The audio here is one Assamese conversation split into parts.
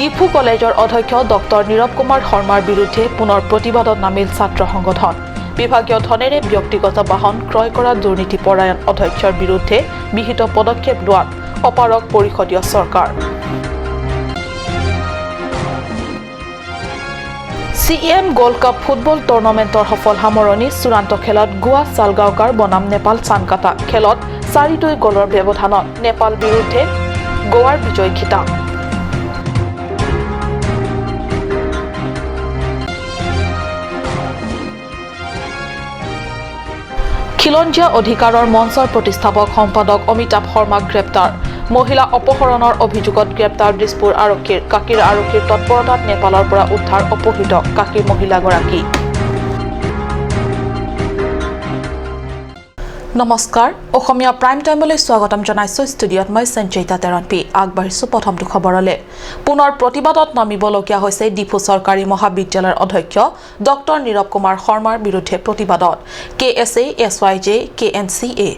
ডিফু কলেজৰ অধ্যক্ষ ডক্টৰ নীৰৱ কুমাৰ শৰ্মাৰ বিৰুদ্ধে পুনৰ প্ৰতিবাদত নামিল ছাত্ৰ সংগঠন। বিভাগীয় ধনেৰে ব্যক্তিগত বাহন ক্ৰয় কৰা দুৰ্নীতিপৰায়ণ অধ্যক্ষৰ বিৰুদ্ধে বিহিত পদক্ষেপ লোৱাত অপাৰগ পৰিষদীয় চৰকাৰ। C M gold cup football টুৰ্ণামেণ্টৰ সফল সামৰণি। চূড়ান্ত খেলত গোৱা চালগাঁওকাৰ বনাম নেপাল চানকাটা। খেলত 4-2 গ'লৰ ব্যৱধানত নেপাল বিৰুদ্ধে গোৱাৰ বিজয় খিতাপ। খিলঞ্জীয়া অধিকাৰৰ মঞ্চৰ প্ৰতিষ্ঠাপক সম্পাদক অমিতাভ শৰ্মাক গ্ৰেপ্তাৰ। মহিলা অপহৰণৰ অভিযোগত গ্ৰেপ্তাৰ দিছপুৰ আৰক্ষীৰ। কাকীৰ আৰক্ষীৰ তৎপৰতাত নেপালৰ পৰা উদ্ধাৰ অপহৃত কাকীৰ মহিলাগৰাকী। নমস্কাৰ, অসমীয়া প্ৰাইম টাইমলৈ স্বাগতম জনাইছোঁ। ষ্টুডিঅ'ত মই সঞ্চয়িতা তেৰণপি। আগবাঢ়িছোঁ প্ৰথমটো খবৰলৈ। পুনৰ প্ৰতিবাদত নামিবলগীয়া হৈছে ডিফু চৰকাৰী মহাবিদ্যালয়ৰ অধ্যক্ষ ডক্টৰ নীৰৱ কুমাৰ শৰ্মাৰ বিৰুদ্ধে প্ৰতিবাদত। K S A, S Y J, K N C A,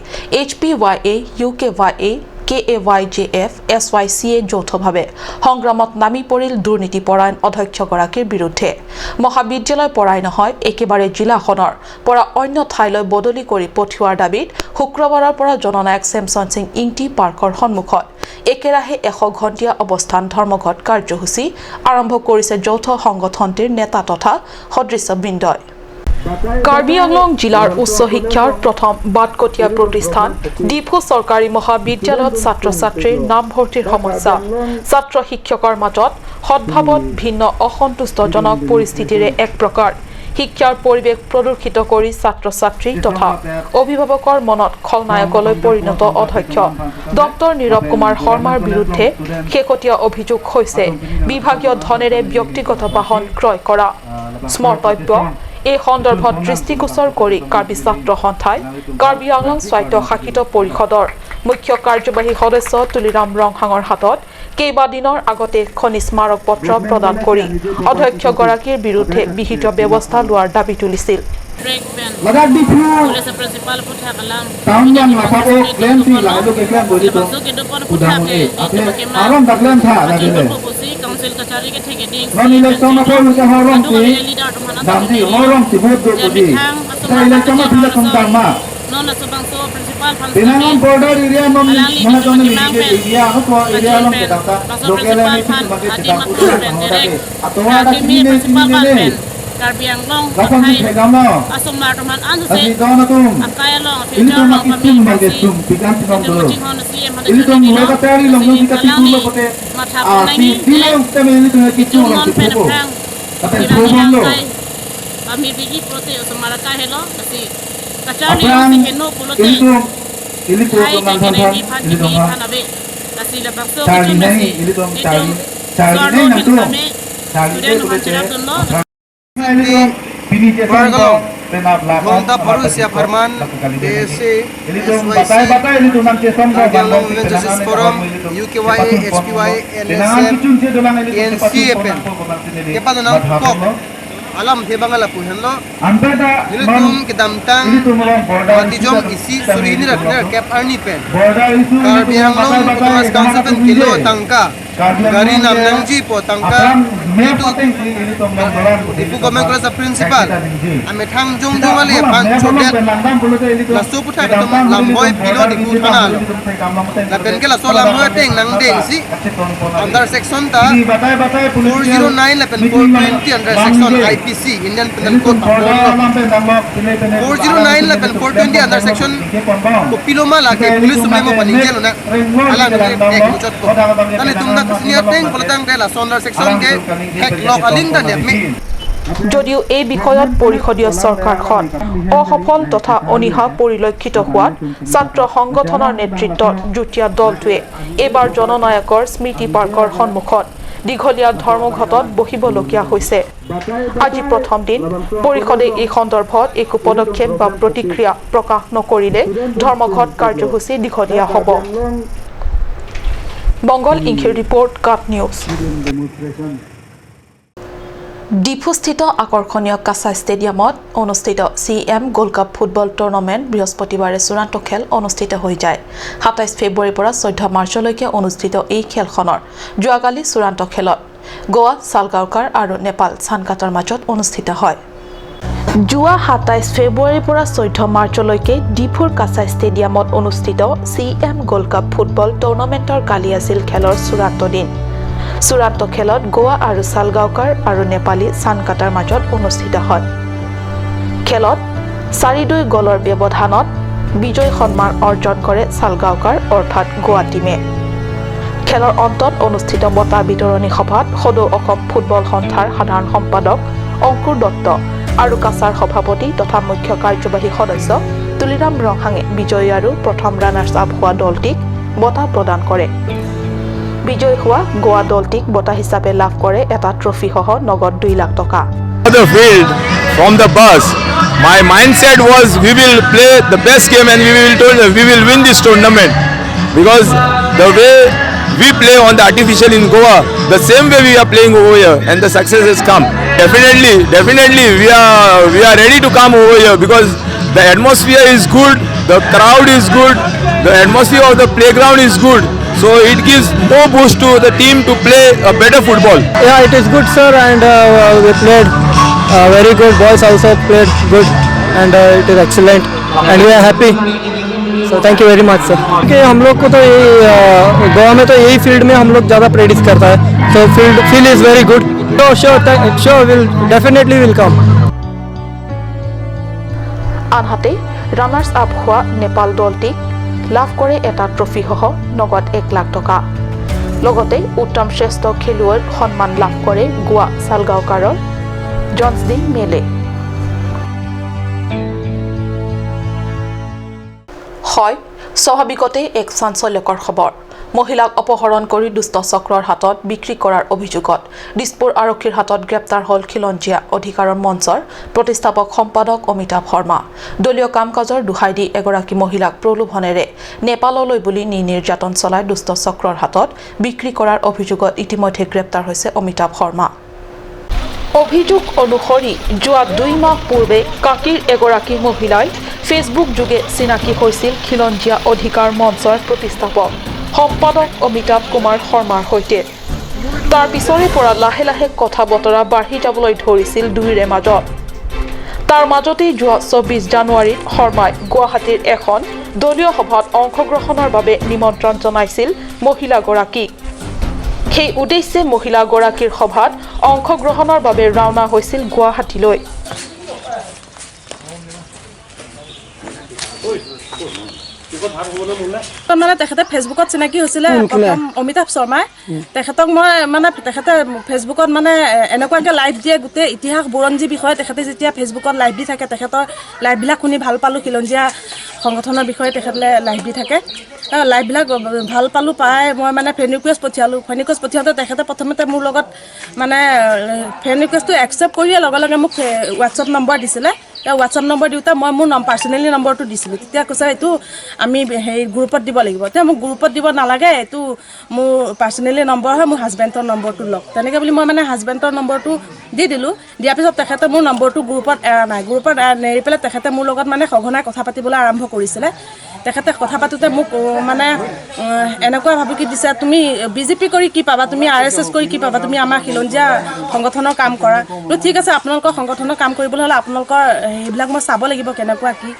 H P Y A, U K Y A, K A Y J F, S Y C এ যৌথভাৱে সংগ্ৰামত নামি পৰিল দুৰ্নীতিপৰায়ণ অধ্যক্ষগৰাকীৰ বিৰুদ্ধে। মহাবিদ্যালয়ৰ পৰাই নহয়, একেবাৰে জিলাখনৰ পৰা অন্য ঠাইলৈ বদলি কৰি পঠিওৱাৰ দাবীত শুক্ৰবাৰৰ পৰা জননায়ক চেমছন সিং ইংটি পাৰ্কৰ সন্মুখত একেৰাহে 100 ঘণ্টীয়া অৱস্থান ধৰ্মঘট কাৰ্যসূচী আৰম্ভ কৰিছে যৌথ সংগঠনটিৰ নেতা তথা সদস্যবৃন্দই। কাৰ্বি আংলং জিলাৰ উচ্চ শিক্ষাৰ প্ৰথম বাটকটীয়া প্ৰতিষ্ঠান ডিফু চৰকাৰী মহাবিদ্যালয়ত ছাত্ৰ ছাত্ৰীৰ নামভৰ্তিৰ সমস্যা, ছাত্ৰ শিক্ষকৰ মাজত সদ্ভাৱত ভিন্ন অসন্তুষ্টজনক পৰিস্থিতিৰে এক প্ৰকাৰ শিক্ষাৰ পৰিৱেশ প্ৰদূষিত কৰি ছাত্ৰ ছাত্ৰী তথা অভিভাৱকৰ মনত খলনায়কলৈ পৰিণত অধ্যক্ষ ডক্টৰ নীৰৱ কুমাৰ শৰ্মাৰ বিৰুদ্ধে শেহতীয়া অভিযোগ হৈছে বিভাগীয় ধনেৰে ব্যক্তিগত বাহন ক্ৰয় কৰা। স্মৰ্তব্য, এই সন্দৰ্ভত দৃষ্টিগোচৰ কৰি কাৰ্বি ছাত্ৰ সন্থাই কাৰ্বি আংলং স্বায়ত্ত শাসিত পৰিষদৰ মুখ্য কাৰ্যবাহী সদস্য তুলিৰাম ৰংহাঙৰ হাতত কেইবাদিনৰ আগতে খনি স্মাৰক পত্ৰ প্ৰদান কৰি অধ্যক্ষগৰাকীৰ বিৰুদ্ধে বিহিত ব্যৱস্থা লোৱাৰ দাবী তুলিছিল। Ladak Diphu town yang lapak o plan ti la lo ke plan boli to udang e ate aron da plan tha la de non election na ko sa horong ti dam di horong ti vote do ko di sa election ma pila kong tang ma Pinangan border area non mana ton ni area ano ko area long ke ta local ni ti ma ke ta utu ho da ke atwa da kini ne kini ne Karbi Anglong Lapan ti thegam no asi don atum ini to ma kitum ma ke tum pikan ti nom do ini to mo ka tari long long ka ti lo kote a ti ti long te me ini to ki chu long ti pho ta pho bon lo Apran ini to ini to to man than ini to ma Charlie nahi ini to Charlie Charlie nahi na to Charlie te ko te Honda Parusia Farman, ASA, SYC, Karbi Justice Forum, UKYA, HPY, NSM, NCFN. Kepada nang kok alam thebangala puhenlo nilitum kedamtang matijom isi surihini rakner cap arni pen Karbi Anglong Autonomous Council pen kilo tangka gari namnangji po tangka itu Dipu Government College Principal ame thang jung jung ale pan chodet laso putha ke lamboy pilo dipu thana lo la pen ke laso lamboy teng nang deng si under section ta 409 la pen 420 under section IPC, Indian Penal Code, 409 la pen 420 under section ko piloma la ke police memo paningel na ala ne ek muchot ko tane tumda senior teng polatang de la under section ke hek lok aling da ne me যদিও এই বিষয়ত পৰিষদীয় চৰকাৰখন অসফল তথা অনীহা পৰিলক্ষিত হোৱাত ছাত্ৰ সংগঠনৰ নেতৃত্বত যুটীয়া দলটোৱে এইবাৰ জননায়কৰ স্মৃতি পাৰ্কৰ সন্মুখত দীঘলীয়া ধৰ্মঘটত বহিবলগীয়া হৈছে। আজি প্ৰথম দিন। পৰিষদে এই সন্দৰ্ভত একো পদক্ষেপ বা প্ৰতিক্ৰিয়া প্ৰকাশ নকৰিলে ধৰ্মঘট কাৰ্যসূচী দীঘলীয়া হ'ব। মংগল ইংখিৰ ৰিপৰ্ট, কাট নিউজ। ডিফুস্থিত আকৰ্ষণীয় কাছা ষ্টেডিয়ামত অনুষ্ঠিত C M gold cup football tournament বৃহস্পতিবাৰে চূড়ান্ত খেল অনুষ্ঠিত হৈ যায়। 27 ফেব্ৰুৱাৰীৰ পৰা 14 মাৰ্চলৈকে অনুষ্ঠিত এই খেলখনৰ যোৱাকালি চূড়ান্ত খেলত গোৱা চালগাঁওকাৰ আৰু নেপাল চানকাটাৰ মাজত অনুষ্ঠিত হয়। যোৱা 27 ফেব্ৰুৱাৰীৰ পৰা 14 মাৰ্চলৈকে ডিফুৰ কাছাৰ ষ্টেডিয়ামত অনুষ্ঠিত C M gold cup football টুৰ্ণামেণ্টৰ কালি আছিল খেলৰ চূড়ান্ত দিন। চূড়ান্ত খেলত গোৱা আৰু চালগাঁওকাৰ আৰু নেপালী চানকাটাৰ মাজত অনুষ্ঠিত হয়। খেলত 4-2 গ'লৰ ব্যৱধানত বিজয় সন্মান অৰ্জন কৰে চালগাঁওকাৰ অৰ্থাৎ গোৱা টীমে। খেলৰ অন্তত অনুষ্ঠিত বঁটা বিতৰণী সভাত সদৌ অসম ফুটবল সন্থাৰ সাধাৰণ সম্পাদক অংকুৰ দত্ত আৰু কাছাৰ সভাপতি তথা মুখ্য কাৰ্যবাহী সদস্য তুলিৰাম ৰংহাঙে বিজয়ী আৰু প্ৰথম ৰানাৰ্ছ আপ হোৱা দলটিক বঁটা প্ৰদান কৰে। বিজয়ী হোৱা গোৱা দলটিক বঁটা হিচাপে লাভ কৰে এটা ট্ৰফীসহ নগদ 2 লাখ টকা। The field from the bus, my mindset was we will play the best game and we will win this tournament, because the way we play on the artificial in Goa, the same way we are playing over here, and the success has come. Definitely, definitely we are ready to come over here because the atmosphere is good, the crowd is good, the atmosphere of the playground is good, so it gives more boost to the team to play a better football. Yeah, it is good, sir, and we played very good. Boys also played good, and it is excellent, and we are happy. So thank you very much, sir. कि हम लोग को तो यही गोवा में तो यही फील्ड में हम लोग ज़्यादा प्रैक्टिस करता है, so field feel is very good. So sure, sure, will definitely will come. আনহাতে ৰানাৰ্ছ আপ হোৱা নেপাল দলটিক লাভ কৰে এটা ট্ৰফীসহ নগদ 1 লাখ টকা। লগতে উত্তম শ্ৰেষ্ঠ খেলুৱৈৰ সন্মান লাভ কৰে গোৱা চালগাঁওকাৰৰ জনছডি মেলে। হয়, স্বাভাৱিকতে এক চাঞ্চল্যকৰ খবৰ। মহিলাক অপহৰণ কৰি দুষ্ট চক্ৰৰ হাতত বিক্ৰী কৰাৰ অভিযোগত দিছপুৰ আৰক্ষীৰ হাতত গ্ৰেপ্তাৰ হ'ল খিলঞ্জীয়া অধিকাৰৰ মঞ্চৰ প্ৰতিষ্ঠাপক সম্পাদক অমিতাভ শৰ্মা। দলীয় কাম কাজৰ দোহাই দি এগৰাকী মহিলাক প্ৰলোভনেৰে নেপাললৈ বুলি নি নিৰ্যাতন চলাই দুষ্ট চক্ৰৰ হাতত বিক্ৰী কৰাৰ অভিযোগত ইতিমধ্যে গ্ৰেপ্তাৰ হৈছে অমিতাভ শৰ্মা। অভিযোগ অনুসৰি যোৱা 2 মাহ পূৰ্বে কাকীৰ এগৰাকী মহিলাই ফেচবুক যোগে চিনাকি হৈছিল খিলঞ্জীয়া অধিকাৰ মঞ্চৰ প্ৰতিষ্ঠাপক সম্পাদক অমিতাভ কুমাৰ শৰ্মাৰ সৈতে। তাৰ পিছৰে পৰা লাহে লাহে কথা বতৰা বাঢ়ি যাবলৈ ধৰিছিল দুয়োৰে মাজত। তাৰ মাজতেই যোৱা 24 জানুৱাৰীত শৰ্মাই গুৱাহাটীৰ এখন দলীয় সভাত অংশগ্ৰহণৰ বাবে নিমন্ত্ৰণ জনাইছিল মহিলাগৰাকীক। সেই উদ্দেশ্যে মহিলাগৰাকীৰ সভাত অংশগ্ৰহণৰ বাবে ৰাওনা হৈছিল গুৱাহাটীলৈ। মানে তেখেতে ফেচবুকত চিনাকি হৈছিলে প্ৰথম অমিতাভ শৰ্মাই। তেখেতক মই মানে তেখেতে ফেচবুকত মানে এনেকুৱাকৈ লাইভ দিয়ে, গোটেই ইতিহাস বুৰঞ্জী বিষয়ে তেখেতে যেতিয়া ফেচবুকত লাইভ দি থাকে, তেখেতৰ লাইভবিলাক শুনি ভাল পালোঁ। খিলঞ্জীয়া সংগঠনৰ বিষয়ে তেখেতে লাইভ দি থাকে। লাইভবিলাক ভাল পালোঁ, পাই মই মানে ফ্ৰেণ্ড ৰিকুৱেষ্ট পঠিয়ালোঁ। ফ্ৰেণ্ড ৰিকুৱেষ্ট পঠিয়াওঁতে তেখেতে প্ৰথমতে মোৰ লগত মানে ফ্ৰেণ্ড ৰিকুৱেষ্টটো একচেপ্ট কৰিয়ে লগে লগে মোক হোৱাটছআপ নম্বৰ দিছিলে। তেওঁ হোৱাটছআপ নম্বৰ দিওঁতে মই মোৰ পাৰ্চনেলি নম্বৰটো দিছিলোঁ। তেতিয়া কৈছে, এইটো আমি হেৰি গ্ৰুপত দিব লাগিব। তেতিয়া মোক গ্ৰুপত দিব নালাগে, এইটো মোৰ পাৰ্চনেলি নম্বৰ হয়, মোৰ হাজবেণ্ডৰ নম্বৰটো লওক। তেনেকৈ বুলি মই মানে হাজবেণ্ডৰ নম্বৰটো দি দিলোঁ। দিয়াৰ পিছত তেখেতে মোৰ নম্বৰটো গ্ৰুপত এৰা নাই। গ্ৰুপত নেৰি পেলাই তেখেতে মোৰ লগত মানে সঘনাই কথা পাতিবলৈ আৰম্ভ কৰিছিলে। তেখেতে কথা পাতোঁতে মোক মানে এনেকুৱা ভাবুকি দিছে, তুমি বিজেপি কৰি কি পাবা, তুমি আৰএছএছ কৰি কি পাবা, তুমি আমাৰ খিলঞ্জীয়া সংগঠনৰ কাম কৰা। বোলো ঠিক আছে, আপোনালোকৰ সংগঠনৰ কাম কৰিবলৈ হ'লে আপোনালোকৰ সেইবিলাক মই চাব লাগিব কেনেকুৱা কি।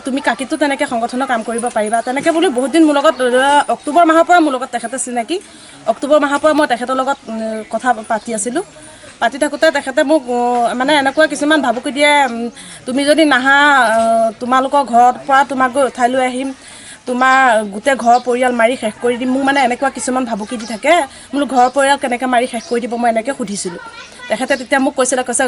তুমি কাকীতো তেনেকৈ সংগঠনৰ কাম কৰিব পাৰিবা? তেনেকৈ বুলি বহুত দিন মোৰ লগত, অক্টোবৰ মাহৰ পৰা মোৰ লগত তেখেতে চিনাকি। অক্টোবৰ মাহৰ পৰা মই তেখেতৰ লগত কথা পাতি আছিলোঁ। পাতি থাকোঁতে তেখেতে মোক মানে এনেকুৱা কিছুমান ভাবুকি দিয়ে, তুমি যদি নাহা, তোমালোকৰ ঘৰৰ পৰা তোমাক গৈ উঠাই লৈ আহিম, তোমাৰ গোটেই ঘৰ পৰিয়াল মাৰি শেষ কৰি দিম। মোক মানে এনেকুৱা কিছুমান ভাবুকি দি থাকে। বোলো ঘৰৰ পৰিয়াল কেনেকৈ মাৰি শেষ কৰি দিব, মই এনেকৈ সুধিছিলোঁ। তেখেতে তেতিয়া মোক কৈছিলে, কৈছে,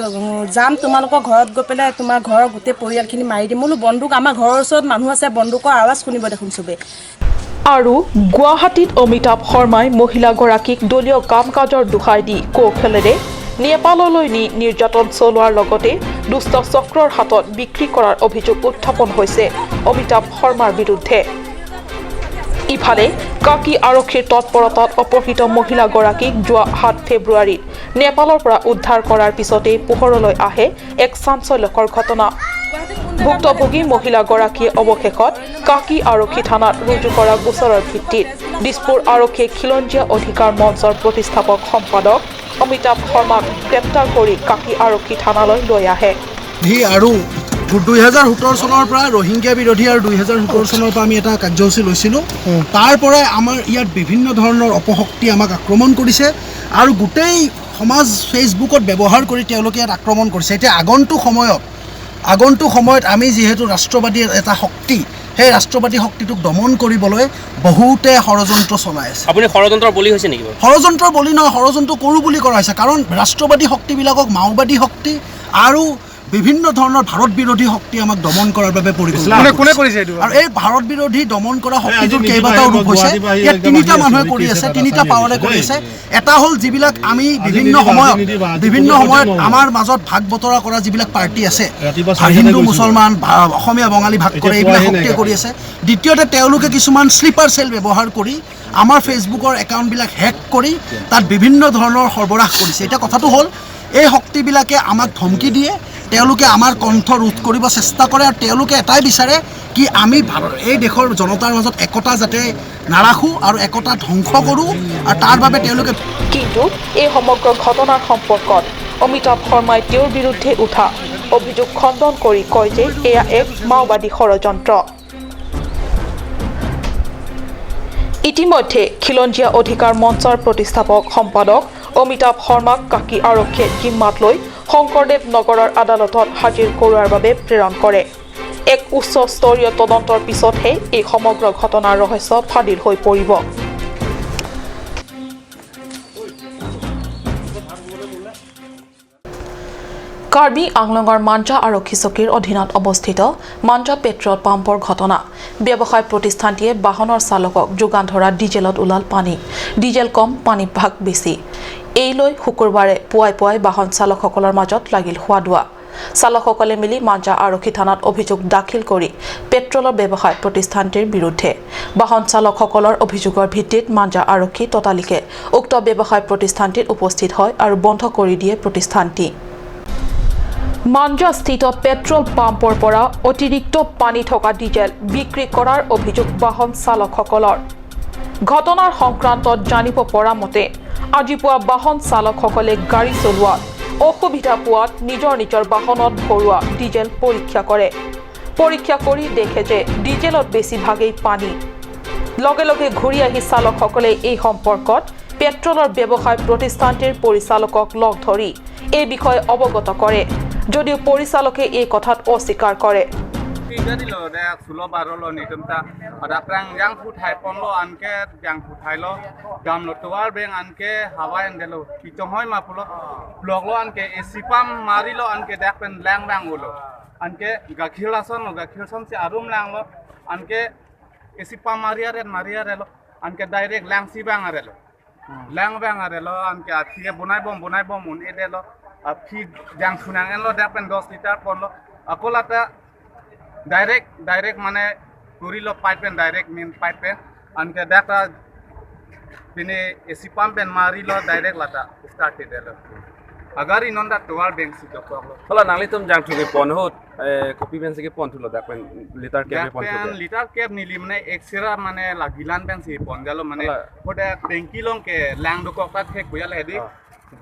যাম তোমালোকৰ ঘৰত, গৈ পেলাই তোমাৰ ঘৰৰ গোটেই পৰিয়ালখিনি মাৰি দিম। বোলো বন্দুক, আমাৰ ঘৰৰ ওচৰত মানুহ আছে, বন্দুকৰ আৱাজ শুনিব দেখোন চবেই। আৰু গুৱাহাটীত অমিতাভ শৰ্মাই মহিলাগৰাকীক দলীয় কাম কাজৰ দোহাই দি কৌশলেৰে নেপাললৈ নি নিৰ্যাতন চলোৱাৰ লগতে দুষ্ট চক্ৰৰ হাতত বিক্ৰী কৰাৰ অভিযোগ উত্থাপন হৈছে অমিতাভ শৰ্মাৰ বিৰুদ্ধে। ইফালে কাকী আৰক্ষীৰ তৎপৰতাত অপহৃত মহিলাগৰাকীক যোৱা 7 ফেব্ৰুৱাৰীত নেপালৰ পৰা উদ্ধাৰ কৰাৰ পিছতেই পোহৰলৈ আহে এক চাঞ্চল্যকৰ ঘটনা। ভুক্তভোগী মহিলাগৰাকীয়ে অৱশেষত কাকি আৰক্ষী থানাত ৰুজু কৰা গোচৰৰ ভিত্তিত দিছপুৰ আৰক্ষীয়ে খিলঞ্জীয়া অধিকাৰ মঞ্চৰ প্ৰতিষ্ঠাপক সম্পাদক অমিতাভ শৰ্মাক গ্ৰেপ্তাৰ কৰি কাকি আৰক্ষী থানালৈ লৈ আহে। আৰু 2017 চনৰ পৰা ৰোহিংগীয়া বিৰোধী আৰু 2017 চনৰ পৰা আমি এটা কাৰ্যসূচী লৈছিলোঁ। তাৰ পৰাই আমাৰ ইয়াত বিভিন্ন ধৰণৰ অপশক্তি আমাক আক্ৰমণ কৰিছে আৰু গোটেই সমাজ ফেচবুকত ব্যৱহাৰ কৰি তেওঁলোকে ইয়াত আক্ৰমণ কৰিছে। এতিয়া আগন্তুক সময়ত আমি যিহেতু ৰাষ্ট্ৰবাদী এটা শক্তি, সেই ৰাষ্ট্ৰবাদী শক্তিটোক দমন কৰিবলৈ বহুতে ষড়যন্ত্ৰ চলাই আছে। আপুনি ষড়যন্ত্ৰৰ বলি হৈছে নেকি? ষড়যন্ত্ৰৰ বলি নহয়, ষড়যন্ত্ৰ কৰোঁ বুলি কৰা হৈছে। কাৰণ ৰাষ্ট্ৰবাদী শক্তিবিলাকক মাওবাদী শক্তি আৰু বিভিন্ন ধৰণৰ ভাৰত বিৰোধী শক্তি আমাক দমন কৰাৰ বাবে পৰিকল্পনা কৰিছে। আৰু এই ভাৰত বিৰোধী দমন কৰা শক্তিটোৰ কেইবাটাও ৰূপ হৈছে। ইয়াত তিনিটা মানুহে কৰি আছে, তিনিটা পাৱাৰে কৰি আছে। এটা হ'ল যিবিলাক আমি বিভিন্ন সময়ত আমাৰ মাজত ভাগ বতৰা কৰা যিবিলাক পাৰ্টি আছে, হিন্দু মুছলমান, অসমীয়া বঙালী ভাগ কৰে, এইবিলাক শক্তিয়ে কৰি আছে। দ্বিতীয়তে তেওঁলোকে কিছুমান শ্লিপাৰ চেল ব্যৱহাৰ কৰি আমাৰ ফেচবুকৰ একাউণ্টবিলাক হেক কৰি তাত বিভিন্ন ধৰণৰ সৰবৰাহ কৰিছে। এতিয়া কথাটো হ'ল এই শক্তিবিলাকে আমাক ধমকি দিয়ে, তেওঁলোকে আমাৰ কণ্ঠ ৰোধ কৰিব চেষ্টা কৰে আৰু তেওঁলোকে এটাই বিচাৰে কি আমি এই দেশৰ জনতাৰ মাজত একতা যাতে নাৰাখোঁ আৰু একতা ধ্বংস কৰোঁ, আৰু তাৰ বাবে তেওঁলোকে। কিন্তু এই সমগ্ৰ ঘটনাৰ সম্পৰ্কত অমিতাভ শৰ্মাই তেওঁৰ বিৰুদ্ধে উঠা অভিযোগ খণ্ডন কৰি কয় যে এয়া এক মাওবাদী ষড়যন্ত্ৰ। ইতিমধ্যে খিলঞ্জীয়া অধিকাৰ মঞ্চৰ প্ৰতিষ্ঠাপক সম্পাদক অমিতাভ শৰ্মাক কাকি আৰক্ষীয়ে জিম্মাত লৈ শংকৰদেৱ নগৰৰ আদালতত হাজিৰ কৰোৱাৰ বাবে প্ৰেৰণ কৰে। এক উচ্চ স্তৰীয় তদন্তৰ পিছতহে এই সমগ্ৰ ঘটনাৰ ৰহস্য ফাদিল হৈ পৰিব। কাৰ্বি আংলঙৰ মাঞ্জা আৰক্ষী চকীৰ অধীনত অৱস্থিত মাঞ্জা পেট্ৰল পাম্পৰ ঘটনা। ব্যৱসায় প্ৰতিষ্ঠানটিয়ে বাহনৰ চালকক যোগান ধৰা ডিজেলত ওলাল পানী। ডিজেল কম, পানী ভাগ বেছি। এই লৈ শুকুৰবাৰে পুৱাই পুৱাই বাহন চালকসকলৰ মাজত লাগিল হোৱা-দোৱা। চালকসকলে মিলি মাঞ্জা আৰক্ষী থানাত অভিযোগ দাখিল কৰি পেট্ৰলৰ ব্যৱসায় প্ৰতিষ্ঠানটিৰ বিৰুদ্ধে। বাহন চালকসকলৰ অভিযোগৰ ভিত্তিত মাঞ্জা আৰক্ষী ততালিকে উক্ত ব্যৱসায় প্ৰতিষ্ঠানটিত উপস্থিত হয় আৰু বন্ধ কৰি দিয়ে প্ৰতিষ্ঠানটি। মাঞ্জাস্থিত পেট্ৰল পাম্পৰ পৰা অতিৰিক্ত পানী থকা ডিজেল বিক্ৰী কৰাৰ অভিযোগ বাহন চালকসকলৰ। ঘটনাৰ সংক্ৰান্তত জানিব পৰা মতে আজি পুৱা বাহন চালকসকলে গাড়ী চলোৱাত অসুবিধা পোৱাত নিজৰ নিজৰ বাহনত ভৰোৱা ডিজেল পৰীক্ষা কৰে। পৰীক্ষা কৰি দেখে যে ডিজেলত বেছিভাগেই পানী। লগে লগে ঘূৰি আহি চালকসকলে এই সম্পৰ্কত পেট্ৰলৰ ব্যৱসায় প্ৰতিষ্ঠানটিৰ পৰিচালকক লগ ধৰি এই বিষয়ে অৱগত কৰে, যদিও পৰিচালকে এই কথাত অস্বীকাৰ কৰে। Yang sunangan lo dapat 10 liter pon lo aku lata direct direct mane kuri lo pipe pen direct main pipe pen anke data pine AC pump pen mari lo direct lata start de lo agar inon da towar bank si do lo thola nangli tum jang thuke pon ho copy pen se ke pon thulo dak pen liter cap pon thulo liter cap nili mane extra mane lagilan pen si pon jalo mane hoda tanki long ke lang do kok ta thek hoya le di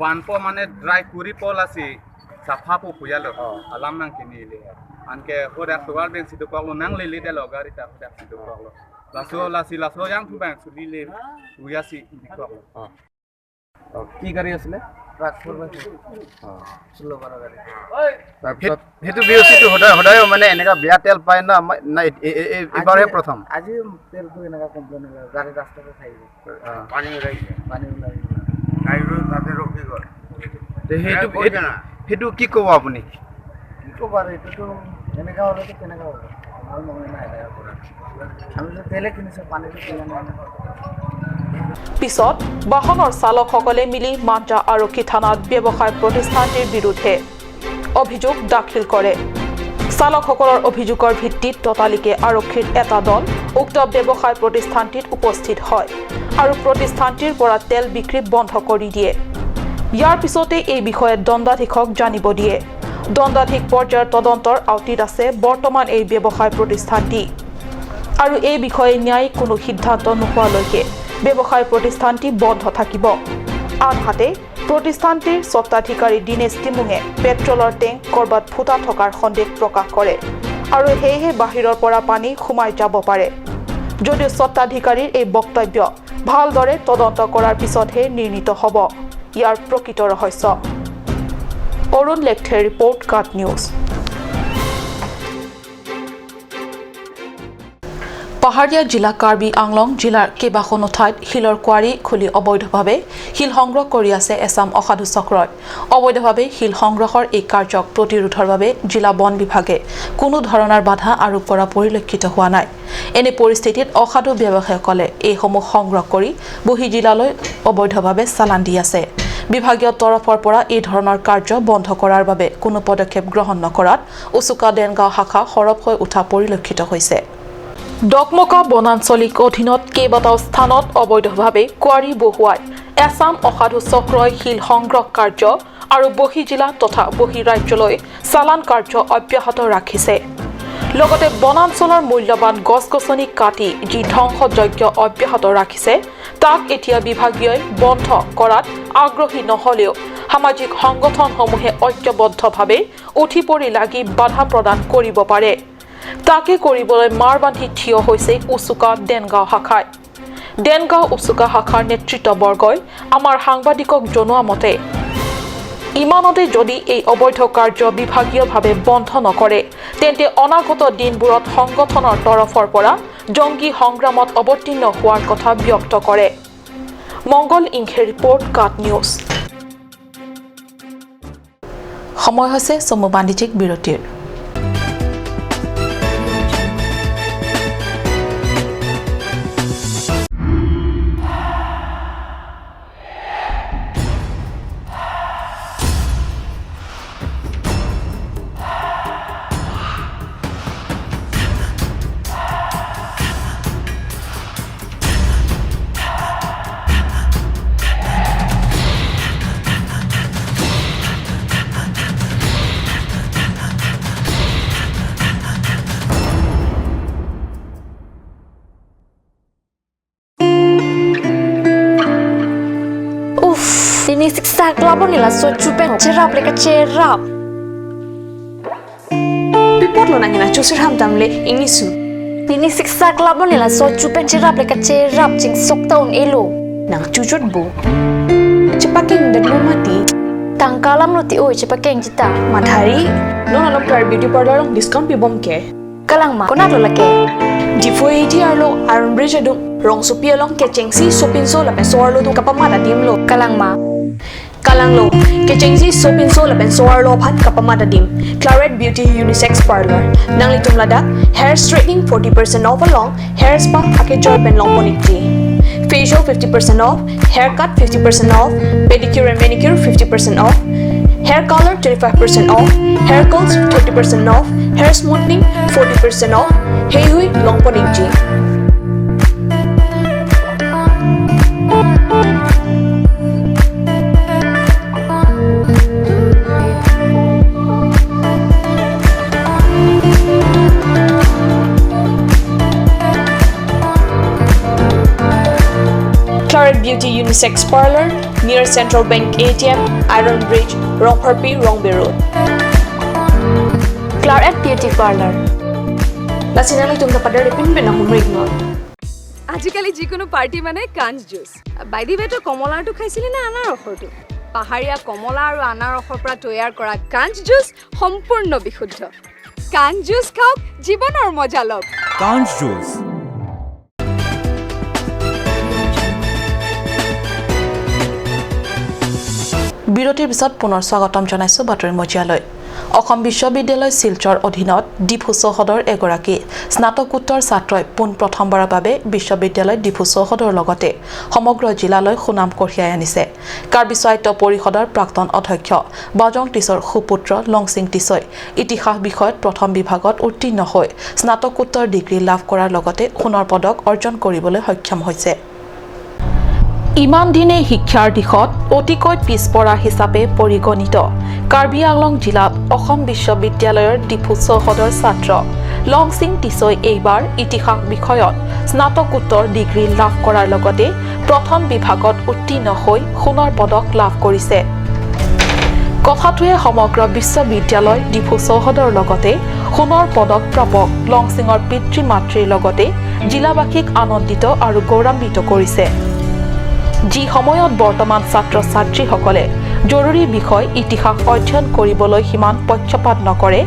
বানপ মানে ড্রাই কুরি পল আছে সাফা পো পুয়ালো আলাম নাং কিনি le anke hoda tuwal ben situ koklo nang le le de lo gari ta hoda situ koklo laso lasi laso yang tu bang suli le uyasi di koklo কি গাড়ি আছিল ট্ৰাক 16 গাড়ী। তাৰপিছত হেতু বিওসিটো সদায় সদায় মানে এনেকা বেয়া তেল পায় না না এবাৰে প্ৰথম আজি তেলটো এনেকা কমপ্লেইন ওলাই গাড়ী ৰাস্তাতে থাকি পানী ওলাই পানী ওলাই সেইটো কি ক'ব আপুনি? কি ক'ব আৰু এইটোতো এনেকুৱা হ'লেতো কেনেকুৱা হ'ব, ভাল নহয় না এনেকুৱা কৰা। আমিতো তেলে কিনিছোঁ, পানীটো কিনা নাই। পিছত বাহনৰ চালকসকলে মিলি মাঞ্জা আৰক্ষী থানাত ব্যৱসায় প্ৰতিষ্ঠানটিৰ বিৰুদ্ধে অভিযোগ দাখিল কৰে। চালকসকলৰ অভিযোগৰ ভিত্তিত ততালিকে আৰক্ষীৰ এটা দল উক্ত ব্যৱসায় প্ৰতিষ্ঠানটিত উপস্থিত হয় আৰু প্ৰতিষ্ঠানটিৰ পৰা তেল বিক্ৰী বন্ধ কৰি দিয়ে। ইয়াৰ পিছতে এই বিষয়ে দণ্ডাধীশক জানিব দিয়ে। দণ্ডাধীশ পৰ্যায়ৰ তদন্তৰ আওতিত আছে বৰ্তমান এই ব্যৱসায় প্ৰতিষ্ঠানটি আৰু এই বিষয়ে ন্যায়িক কোনো সিদ্ধান্ত নোহোৱালৈকে ব্যৱসায় প্ৰতিষ্ঠানটি বন্ধ থাকিব। আনহাতে প্ৰতিষ্ঠানটিৰ স্বত্বাধিকাৰী দীনেশ তিমুঙে পেট্ৰলৰ টেংক ক'ৰবাত ফুটা থকাৰ সন্দেহ প্ৰকাশ কৰে আৰু সেয়েহে বাহিৰৰ পৰা পানী সোমাই যাব পাৰে। যদিও স্বত্বাধিকাৰীৰ এই বক্তব্য ভালদৰে তদন্ত কৰাৰ পিছতহে নিৰ্ণীত হ'ব ইয়াৰ প্ৰকৃত ৰহস্য। অৰুণ লেখথেৰ ৰিপৰ্ট, কাট নিউজ। পাহাৰীয়া জিলা কাৰ্বি আংলং জিলাৰ কেইবাখনো ঠাইত শিলৰ কোৱাৰী খুলি অবৈধভাৱে শিল সংগ্ৰহ কৰি আছে এচাম অসাধু চক্ৰই। অবৈধভাৱে শিল সংগ্ৰহৰ এই কাৰ্যক প্ৰতিৰোধৰ বাবে জিলা বন বিভাগে কোনো ধৰণৰ বাধা আৰোপ কৰা পৰিলক্ষিত হোৱা নাই। এনে পৰিস্থিতিত অসাধু ব্যৱসায়ীসকলে এইসমূহ সংগ্ৰহ কৰি বহি জিলালৈ অবৈধভাৱে চালান দি আছে। বিভাগীয় তৰফৰ পৰা এই ধৰণৰ কাৰ্য বন্ধ কৰাৰ বাবে কোনো পদক্ষেপ গ্ৰহণ নকৰাত উচুকা দেনগাঁও শাখা সৰব হৈ উঠা পৰিলক্ষিত হৈছে। ডকমকা বনাঞ্চলিক অধীনত কেইবাটাও স্থানত অবৈধভাৱে কোৱাৰী বহুৱাই এচাম অসাধু চক্ৰই শিল সংগ্ৰহ কাৰ্য আৰু বহি জিলা তথা বহি ৰাজ্যলৈ চালান কাৰ্য অব্যাহত ৰাখিছে। লগতে বনাঞ্চলৰ মূল্যৱান গছ গছনি কাটি যি ধ্বংসযজ্ঞ অব্যাহত ৰাখিছে তাক এতিয়া বিভাগীয়ই বন্ধ কৰাত আগ্ৰহী নহ'লেও সামাজিক সংগঠনসমূহে ঐক্যবদ্ধভাৱে উঠি পৰি লাগি বাধা প্ৰদান কৰিব পাৰে। তাকে কৰিবলৈ মাৰ বান্ধি থিয় হৈছে উচুকা দেনগাঁও শাখাই। দেনগাঁও উচুকা শাখাৰ নেতৃত্ববৰ্গই আমাৰ সাংবাদিকক জনোৱা মতে ইমানতে যদি এই অবৈধ কাৰ্য বিভাগীয়ভাৱে বন্ধ নকৰে তেন্তে অনাগত দিনবোৰত সংগঠনৰ তৰফৰ পৰা জংগী সংগ্ৰামত অৱতীৰ্ণ হোৱাৰ কথা ব্যক্ত কৰে। মংগল ইংখে ৰিপৰ্ট, কাট নিউজ। সময় হৈছে চমু বাণিজ্যিক বিৰতিৰ। Nila so chupen cherap leka cherap. Pipot lo nangina chusir ham tamle ingisu. Nini siksa klabo nila so chupen cherap leka cherap ching sok taun elo. Nang chuchut bu. Cepakeng dan lo mati. Tangkalam lo ti oi cepakeng cita. Madhari, non alok tar beauty parlor long discount pibom ke. Kalang ma kona lo lake. Difo 80 arlo Iron Bridge adung rong sopi along ke chengsi sopin so lapen soar lo du kapamata dim lo. Kalang ma. Kalang lo, kechengsi sopin so lapen soar lo phat kapamata dim. Claret Beauty Unisex Parlor. Nangli tumlada, hair straightening 40% off along, hair spa ake joy pen long ponikti. Facial 50% off, haircut 50% off, pedicure and manicure 50% off, hair color 25% off, hair curls 30% off, hair smoothing 40% off, hey hui long ponikji. Claret Beauty Unisex Parlor near Central Bank ATM, Iron Bridge, Rongpharpi, Rongbe Road. Claret Beauty Parlor. Lasinali tumta padar pin pin humrik not. আজিকালি যিকোনো পাৰ্টি মানে কাঞ্চ জুচ। বাই the ৱে তই কমলাৰটো খাইছিলি নে আনাৰসৰটো? পাহাৰীয়া কমলা আৰু আনাৰসৰ পৰা তৈয়াৰ কৰা কাঞ্চ জুচ সম্পূৰ্ণ বিশুদ্ধ। কাঞ্চ জুচ খাওক, জীৱনৰ মজা লওক। কাঞ্চ জুচ। বিৰতিৰ পিছত পুনৰ স্বাগতম জনাইছো বাতৰি মজিয়ালৈ। অসম বিশ্ববিদ্যালয় শিলচৰ অধীনত ডিফু চৌহদৰ এগৰাকী স্নাতকোত্তৰ ছাত্ৰই পোনপ্ৰথমবাৰৰ বাবে বিশ্ববিদ্যালয় ডিফু চৌহদৰ লগতে সমগ্ৰ জিলালৈ সুনাম কঢ়িয়াই আনিছে। কাৰ্বি স্বায়ত্ত পৰিষদৰ প্ৰাক্তন অধ্যক্ষ বাজং টিছৰ সুপুত্ৰ লংচিং টিছই ইতিহাস বিষয়ত প্ৰথম বিভাগত উত্তীৰ্ণ হৈ স্নাতকোত্তৰ ডিগ্ৰী লাভ কৰাৰ লগতে সোণৰ পদক অৰ্জন কৰিবলৈ সক্ষম হৈছে। ইমান দিনে শিক্ষাৰ দিশত অতিকৈ পিছপৰা হিচাপে পৰিগণিত কাৰ্বি আংলং জিলাত অসম বিশ্ববিদ্যালয়ৰ ডিফু চৌহদৰ ছাত্ৰ লংচিং টিছৈ এইবাৰ ইতিহাস বিষয়ত স্নাতকোত্তৰ ডিগ্ৰী লাভ কৰাৰ লগতে প্ৰথম বিভাগত উত্তীৰ্ণ হৈ সোণৰ পদক লাভ কৰিছে। কথাটোৱে সমগ্ৰ বিশ্ববিদ্যালয় ডিফু চৌহদৰ লগতে সোণৰ পদক প্ৰাপক লংচিঙৰ পিতৃ মাতৃৰ লগতে জিলাবাসীক আনন্দিত আৰু গৌৰৱান্বিত কৰিছে। যি সময়ত বৰ্তমান ছাত্ৰ ছাত্ৰীসকলে জৰুৰী বিষয় ইতিহাস অধ্যয়ন কৰিবলৈ সিমান পক্ষপাত নকৰে,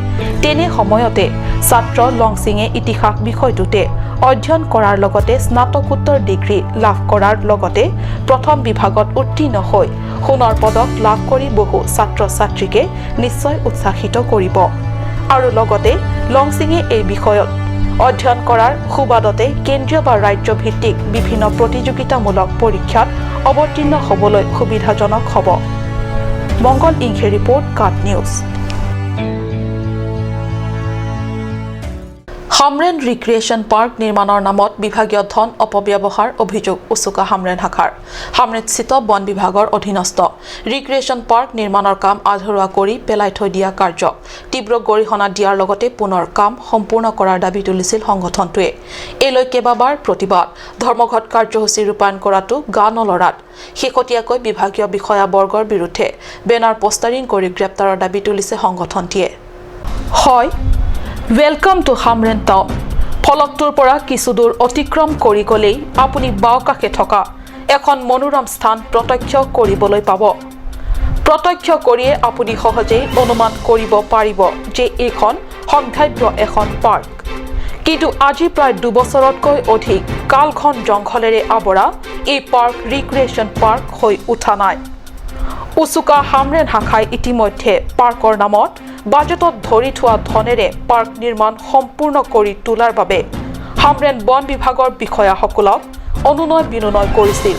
তেনে সময়তে ছাত্ৰ লংচিঙে ইতিহাস বিষয়টোতে অধ্যয়ন কৰাৰ লগতে স্নাতকোত্তৰ ডিগ্ৰী লাভ কৰাৰ লগতে প্ৰথম বিভাগত উত্তীৰ্ণ হৈ সোণৰ পদক লাভ কৰি বহু ছাত্ৰ ছাত্ৰীকে নিশ্চয় উৎসাহিত কৰিব আৰু লগতে লংচিঙে এই বিষয়ত অধ্যয়ন কৰাৰ সুবাদতে কেন্দ্ৰীয় বা ৰাজ্যভিত্তিক বিভিন্ন প্ৰতিযোগিতামূলক পৰীক্ষাত অৱতীৰ্ণ হ'বলৈ সুবিধাজনক হ'ব। মংগল ইংখে ৰিপৰ্ট, কাট নিউজ। হামৰেন ৰিক্ৰিয়েশ্যন পাৰ্ক নিৰ্মাণৰ নামত বিভাগীয় ধন অপব্যৱহাৰ অভিযোগ উচুকা হামৰেন শাখাৰ। হামৰেনস্থিত বন বিভাগৰ অধীনস্থ ৰিক্ৰিয়েশ্যন পাৰ্ক নিৰ্মাণৰ কাম আধৰুৱা কৰি পেলাই থৈ দিয়া কাৰ্যক তীব্ৰ গৰিহণা দিয়াৰ লগতে পুনৰ কাম সম্পূৰ্ণ কৰাৰ দাবী তুলিছিল সংগঠনটোৱে। এইলৈ কেইবাবাৰ প্ৰতিবাদ ধৰ্মঘট কাৰ্যসূচী ৰূপায়ণ কৰাটো গা নলৰাত শেহতীয়াকৈ বিভাগীয় বিষয়াবৰ্গৰ বিৰুদ্ধে বেনাৰ পোষ্টাৰিং কৰি গ্ৰেপ্তাৰৰ দাবী তুলিছে সংগঠনটিয়ে। হয়, welcome to Hamren town ফলকটোৰ পৰা কিছু দূৰ অতিক্ৰম কৰি গ'লেই আপুনি বাওঁকাষে থকা এখন মনোৰম স্থান প্ৰত্যক্ষ কৰিবলৈ পাব। প্ৰত্যক্ষ কৰিয়ে আপুনি সহজেই অনুমান কৰিব পাৰিব যে এইখন সম্ভাৱ্য এখন পাৰ্ক। কিন্তু আজি প্ৰায় দুবছৰতকৈ অধিক কালঘন জংঘলেৰে আৱৰা এই পাৰ্ক ৰিক্ৰিয়েশ্যন পাৰ্ক হৈ উঠা নাই। উচুকা হামৰেন শাখাই ইতিমধ্যে পাৰ্কৰ নামত বাজেটত ধৰি থোৱা ধনেৰে পাৰ্ক নিৰ্মাণ সম্পূৰ্ণ কৰি তোলাৰ বাবে হামৰেন বন বিভাগৰ বিষয়াসকলক অনুনয় বিনয় কৰিছিল।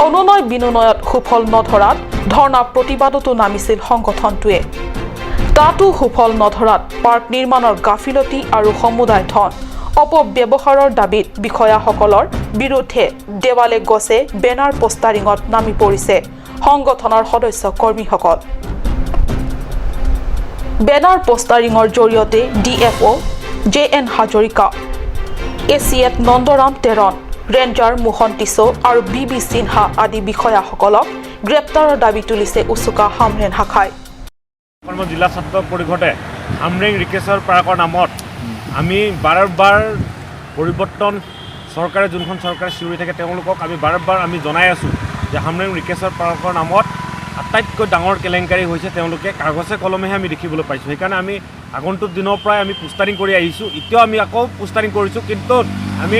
অনুনয় বিনয়ত সুফল নধৰাত ধৰ্ণা প্ৰতিবাদতো নামিছিল সংগঠনটোৱে। তাতো সুফল নধৰাত পাৰ্ক নিৰ্মাণৰ গাফিলতি আৰু সমুদায় ধন অপব্যৱহাৰৰ দাবীত বিষয়াসকলৰ বিৰুদ্ধে দেৱালে গছে বেনাৰ পোষ্টাৰিঙত নামি পৰিছে সংগঠনৰ সদস্য কৰ্মীসকল। বেনাৰ পোষ্টাৰিঙৰ জৰিয়তে DFO J N Hazarika, A C F Nandaram Teron, ranger Mohan Tisso আৰু বি বি সিনহা আদি বিষয়াসকলক গ্ৰেপ্তাৰৰ দাবী তুলিছে উচুকা হামৰেন শাখাই। জিলা ছাত্ৰ পৰিষদে হামৰেং ৰিক্ৰিয়েশ্যন পাৰ্কৰ নামত আমি বাৰ বাৰ পৰিৱৰ্তন চৰকাৰে যোনখন চৰকাৰে চিঞৰি থাকে তেওঁলোকক আমি বাৰ বাৰ আমি জনাই আছোঁ যে হামৰেং ৰিক্ৰিয়েশ্যন পাৰ্কৰ নামত আটাইতকৈ ডাঙৰ কেলেংকাৰী হৈছে। তেওঁলোকে কাগজে কলমেহে আমি দেখিবলৈ পাইছোঁ। সেইকাৰণে আমি আগন্তুক দিনৰ পৰাই আমি পোষ্টাৰিং কৰি আহিছোঁ। এতিয়াও আমি আকৌ পোষ্টাৰিং কৰিছোঁ। কিন্তু আমি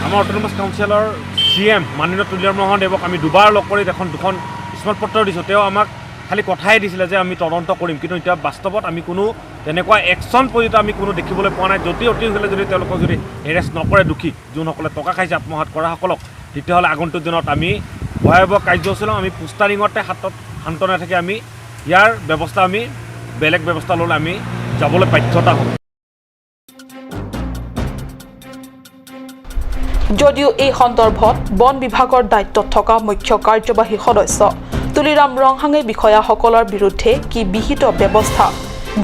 আমাৰ অট'নমাছ কাউন্সিলৰ চি এম মাননীয় তুলিৰাম ৰংহাং দেৱক আমি দুবাৰ লগ কৰি এখন দুখন স্মাৰকপত্ৰ দিছোঁ। তেওঁ আমাক খালি কথাই দিছিলে যে আমি তদন্ত কৰিম, কিন্তু এতিয়া বাস্তৱত আমি কোনো তেনেকুৱা একশ্যন পৰ্যন্ত আমি কোনো দেখিবলৈ পোৱা নাই। যদি অতি সোনকালে যদি তেওঁলোকক যদি এৰেষ্ট নকৰে দোষী যোনসকলে টকা খাইছে আত্মসাত কৰাসকলক, তেতিয়াহ'লে আগন্তুক দিনত আমি ভয়াৱহ কাৰ্যসূচী ল'ম। আমি পোষ্টাৰিঙতে হাতত সান্তনা থাকি আমি ইয়াৰ ব্যৱস্থা আমি বেলেগ ব্যৱস্থা ল'লে আমি যাবলৈ বাধ্যতা হ'ম। যদিও এই সন্দৰ্ভত বন বিভাগৰ দায়িত্বত থকা মুখ্য কাৰ্যবাহী সদস্য তুলিৰাম ৰংহাঙে বিষয়াসকলৰ বিৰুদ্ধে কি বিহিত ব্যৱস্থা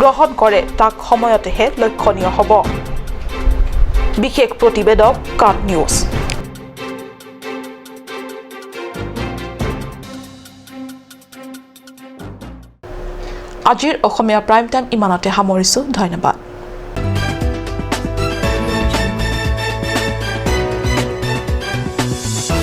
গ্ৰহণ কৰে তাক সময়তেহে লক্ষণীয় হ'ব। বিশেষ প্ৰতিবেদক, কাট নিউজ। আজিৰ অসমীয়া প্ৰাইম টাইম ইমানতে সামৰিছোঁ। ধন্যবাদ।